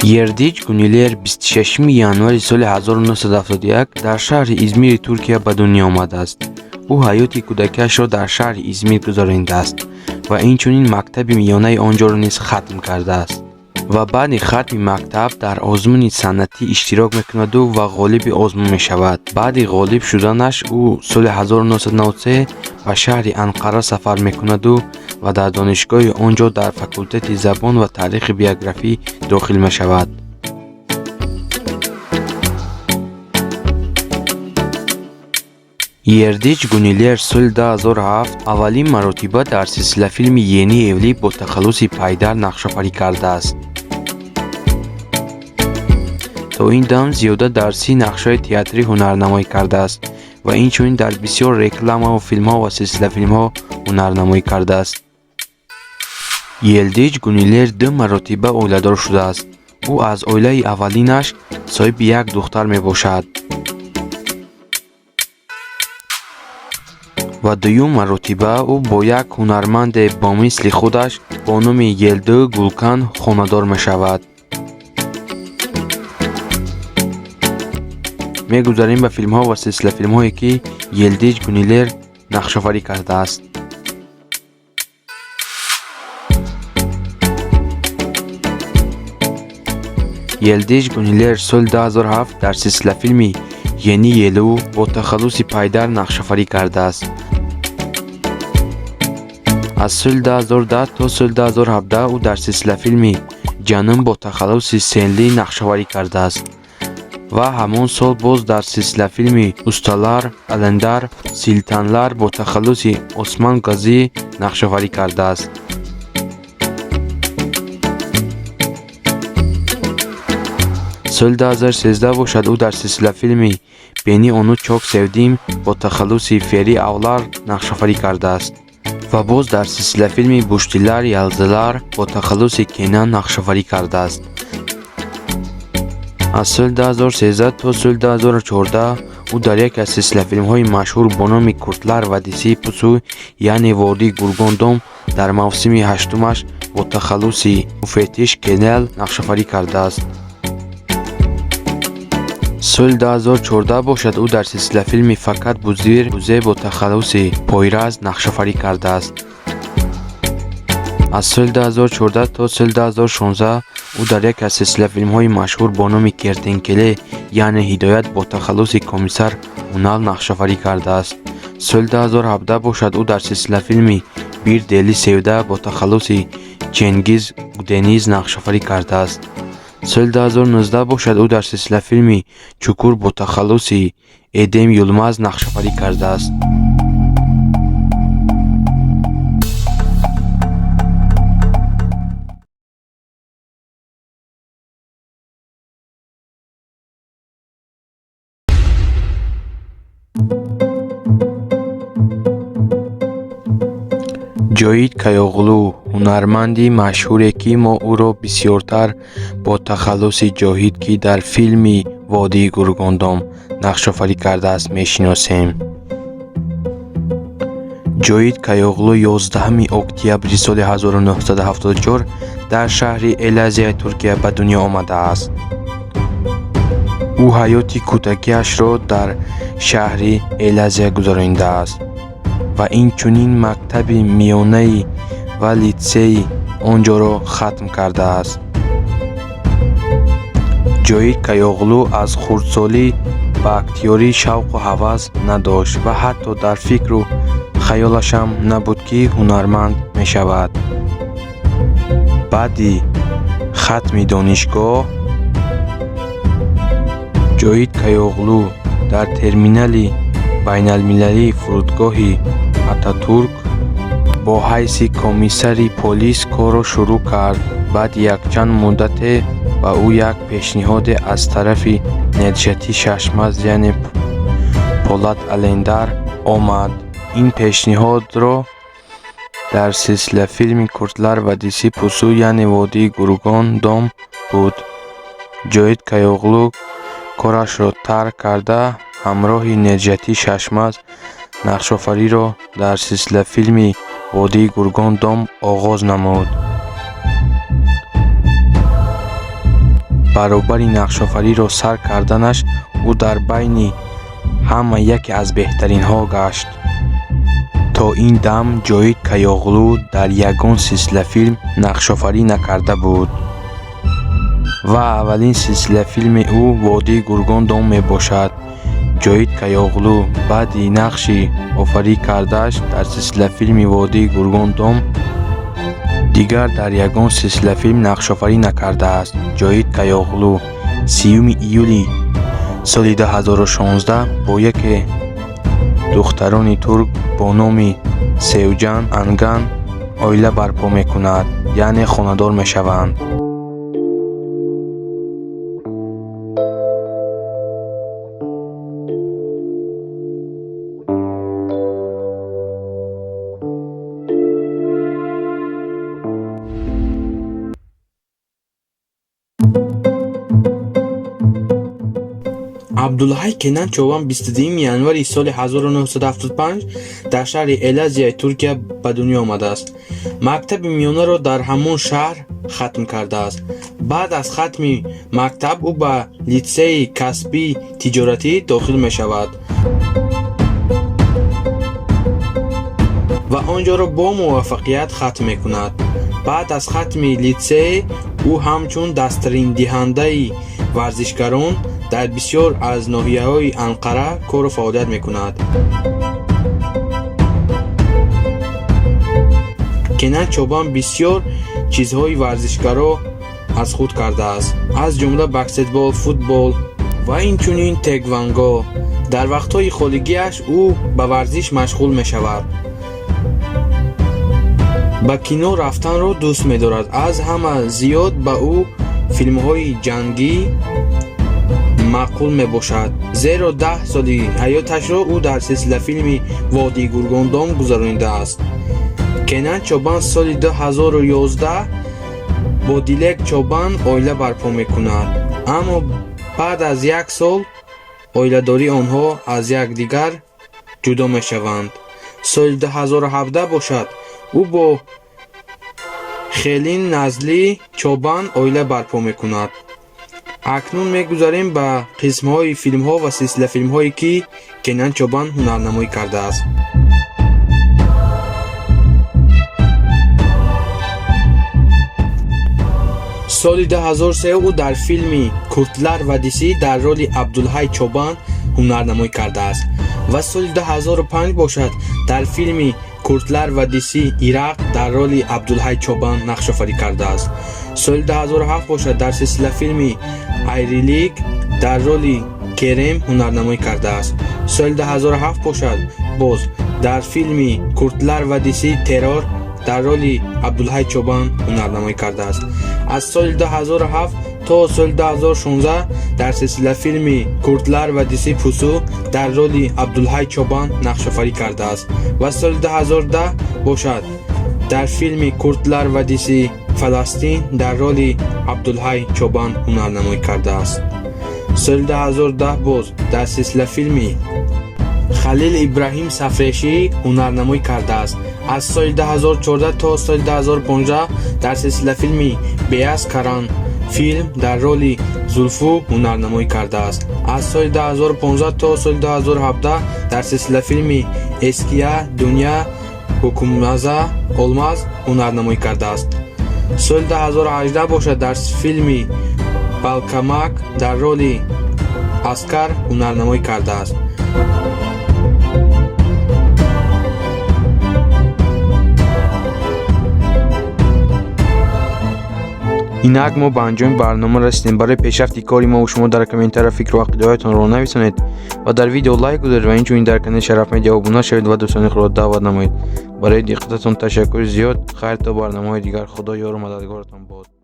Ердич Гунилер 26 январи соли 1971 дар шаҳри Измири Туркия ба дунё омадааст. Ӯ ҳаёти кӯдакиашро дар шаҳри Измир гузаронидааст ва инчунин мактаби миёнаи он ҷоро низ хатм кардааст. Ва баъди хатми мактаб дар озмуни санъатӣ иштирок мекунаду ва ғолиби озмун мешавад. Баъди ғолиб шуданаш ӯ соли 1993 ба шаҳри Анқара сафар мекунаду ва дар донишгоҳи он ҷо дар факултети забон ва таърихи биографӣ дохил мешавад. Ердич Гунилер соли 2007 аввалин маротиба дар силсилафилми Ени Эвлӣ бо тахаллуси Пайдар нақшофарӣ кардааст. То ин дам зиёда дар 30 нақшҳои театрӣ ҳунарнамоӣ кардааст ва инчунин дар бисёр рекламаву филмҳо ва силсилафилмҳо ҳунарнамоӣ кардааст. Елдич Гунилер ду маротиба оиладор шудааст. Ӯ аз оилаи аввалинаш соҳиби як духтар мебошад. Ва дуюм маротиба ӯ бо як ҳунарманде бо мисли худаш бо номи Елду Гулкан хонадор мешавад. Мегузарем ба филмҳо ва силсилафилмҳое, ки Елдич Гунилер нақшофарӣ кардааст. Елдич Гунилер соли 2007 дар силсилафилми Ени Елу бо тахаллуси Пайдар нақшофарӣ кардааст. Аз соли 2010 то соли 2017 ӯ дар силсилафилми Ҷанум бо тахаллуси Сенли нақшофарӣ кардааст ва ҳамон сол боз дар силсилафилми Усталар Алендар Силтанлар бо тахаллуси Осман Газӣ нақшофарӣ кардааст. Соли 2013 бошад, ӯ дар силсилафилми Бени ону чок севдим бо тахаллуси Фери Авлар нақшофарӣ кардааст ва боз дар силсилафилми Буштилар Ялзилар бо тахаллуси Кенан нақшофарӣ кардааст. Аз соли 2013 то соли 2014 ӯ дар яке аз силсилафилмҳои машҳур бо номи Куртлар Вадисии Пусу, яъне Водии Гургондом дар мавсими ҳаштумаш бо тахаллуси Муфеттиш Кенел нақшофарӣ кардааст. Соли 2014 бошад, ӯ дар силсилафилми Факат Бузир Бузе бо тахаллуси Пойраз нақшофарӣ кардааст. Аз соли 2014 то соли 2016 ӯ дар яке аз силсилафилмҳои машҳур бо номи Кертенкеле, яъне Ҳидоят бо тахаллуси комиссар Унал нақшофарӣ кардааст. Соли 2017 бошад, ӯ дар силсилафилми Бир Дели Севда бо тахаллуси Ченгиз Гудениз нақшофарӣ кардааст. Соли 2019 бошад, ӯ дар силсилафилми Чукур бо тахаллуси Эдем Юлмаз нақшофарӣ кардааст. Ҷоид Кайоғлу ҳунарманди машҳуре, ки мо ӯро бисёртар бо тахаллуси Ҷоҳид, ки дар филми Водии Гургондом нақшофарӣ кардааст, мешиносем. Ҷоид Кайоғлу 11 октябри соли 1974 дар шаҳри Элазияи Туркия ба дунё омадааст. Ӯ ҳаёти кӯдакиашро дар шаҳри Элазия гузаронидааст ва инчунин мактаби миёнаи ва литсейи он ҷоро хатм кардааст. Ҷоид Кайоғлу аз хурдсолӣ ба актёрӣ шавқу ҳавас надошт ва ҳатто дар фикру хаёлашам набуд, ки ҳунарманд мешавад. Баъди хатми донишгоҳ Ҷоид Кайоғлу дар терминали байналмилалии фурудгоҳи Ататурк бо ҳайси комиссари полис корро шурӯъ кард. Баъди якчанд муддате ба ӯ як пешниҳоде аз тарафи Неджати Шашмаз, яъне Полат Алендар омад. Ин пешниҳодро дар силсилафилми Куртлар Вадиси Пусу, яъне Водии Гургон-Дом буд. Ҷоид Кайоғлу корашро тарк карда, ҳамроҳи Неджати Шашмаз нақшофариро дар силсилафилми Водии Гургон-Дом оғоз намуд. Баробари нақшофариро сар карданаш ӯ дар байни ҳама яке аз беҳтаринҳо гашт. То ин дам Ҷоид Кайоғлу дар ягон силсилафилм нақшофарӣ накарда буд ва аввалин силсилафилми ӯ «Водии Гургон дом» мебошад. Ҷоид Кайоғлу баъди нақши офарӣ кардааш дар силсилафилми «Водии Гургон дом» дигар дар ягон силсилафилм нақшофарӣ накардааст. Ҷоид Кайоғлу 30 июли соли 2016 бо яке духтарони турк бо номи Севҷан Анган оила барпо мекунад, яъне хонадор мешаванд. Абдулҳай Кенан Чобан 22 январи соли 1975 дар шаҳри Элазияи Туркия ба дунё омадааст. Мактаби миёнаро дар ҳамон шаҳр хатм кардааст. Баъд аз хатми мактаб ӯ ба литсейи касбии тиҷоратӣ дохил мешавад ва он ҷоро бо муваффақият хатм мекунад. Баъд аз хатми литсей ӯ ҳамчун дастриндиҳандаи варзишгарон дар бисёр аз ноҳияҳои Анқара кору фаъолият мекунад. Кенан Чобан бисёр чизҳои варзишгаро аз худ кардааст, аз ҷумла баскетбол, футбол ва инчунин теквондо. Дар вақтҳои холигиаш ӯ ба варзиш машғул мешавад. Ба кино рафтанро дӯст медорад. Аз ҳама зиёд ба ӯ филмҳои ҷангӣ маъқул мебошад, зеро 10 соли ҳаёташро ӯ дар силсилафилми «Водии Гургондом» гузаронидааст. Кенан Чобан соли 2011 бо Дилек Чобан оила барпо мекунад, аммо баъд аз як сол оиладории онҳо аз якдигар ҷудо мешаванд. Соли 2017 бошад, ӯ бо Хелин Назлӣ Чобан оила барпо мекунад. Акнун мегузарем ба қисмҳои филмҳо ва силсилафилмҳое, ки Кенан Чобан ҳунарнамоӣ кардааст. Соли 2003 ӯ дар филми «Куртлар Вадисӣ» дар роли Абдулҳай Чобан ҳунарнамоӣ кардааст ва соли 2005 бошад, дар филми «Куртлар Вадисӣ Ирақ» дар роли Абдулҳай Чобан нақшофарӣ кардааст. Соли 2007 бошад, дар силсилафилми «Айрилик» дар роли Керем ҳунарнамоӣ кардааст. Соли 2007 бошад, боз дар филми «Куртлар Вадисӣ Террор» дар роли Абдулҳай Чобан ҳунарнамоӣ кардааст. Аз соли 2007 то соли 2016 дар силсилафилми «Куртлар Вадисӣ Пусу» дар роли Абдулҳай Чобан нақшофарӣ кардааст ва соли 2010 бошад, дар филми «Куртлар Вадисӣ Фаластин» дар роли Абдулҳай Чобан ҳунарнамоӣ кардааст. Соли 2010 боз дар силсилафилми «Халил Ибраҳим Сафрешӣ» ҳунарнамоӣ кардааст. Аз соли 2014 то соли 2015 дар силсилафилми «Беяз Каран» филм дар роли Зулфу ҳунарнамоӣ кардааст. Аз соли 2015 то соли 2017 дар силсилафилми «Эския Дунья Ҳукмаза Олмаз» ҳунарнамоӣ кардааст. Соли 2018 бошад, дар филми «Балкамак» дар роли Аскар ҳунарнамоӣ кардааст. Инак мо ба анҷоми барнома расидем. Барои пешрафти кори мо шумо дар комментария фикру ақидаҳоятонро нависонед ва дар видео лайк гузоред ва инчунин дар канали Шараф Медиа обуна шавед ва дӯстони худро даъват намоед. Барои диққататон ташаккури зиёд. Хайр, то барномаҳои дигар. Худо ёру мададгоратон бод.